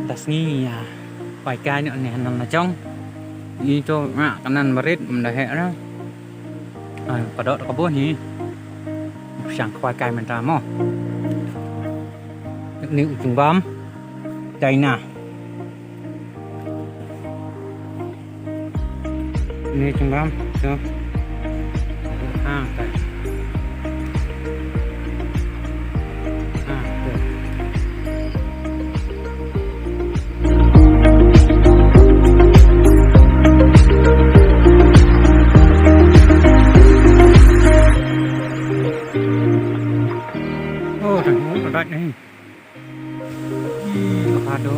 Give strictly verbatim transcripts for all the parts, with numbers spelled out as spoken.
Ta sngi ïa khwai kai noh ne nan na jong. Ito nga kanan marit mda heh ra. Ai, padok ka bun hi. Shang khwai kai mynta mo. Ni u jingbam. China. Ni jingbam tu. Ha, ta. Ha, tu. Oh, tang, oh, ta dai ni. Ih, avocado.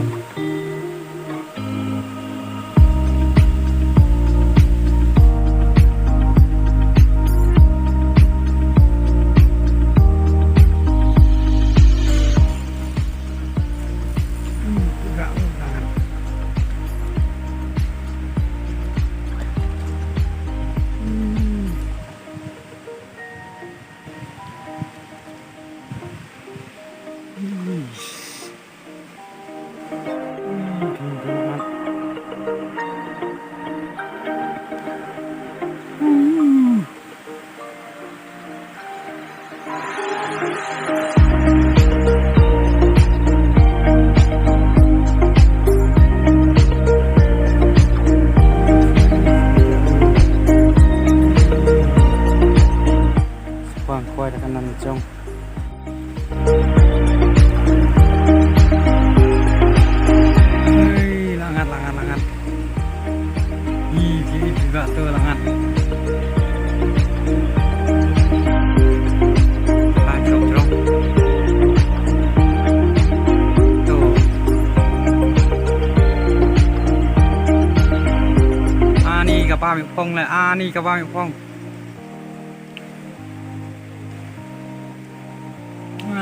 Wan khwai da ka nan jong. Hei, la ngat, la ngat, la ngat. Ih, ih, ih, ba tu la ngat. Ah, jrong, jrong. Tu. Ani ka ba mi phong le, ani ka ba mi phong.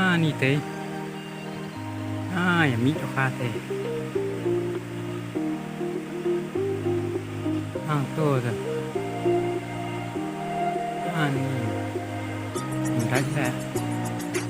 Ah, ni te. Ah, ïa mih to ka te. Ah, to te. Ah, ni. Ni dai te.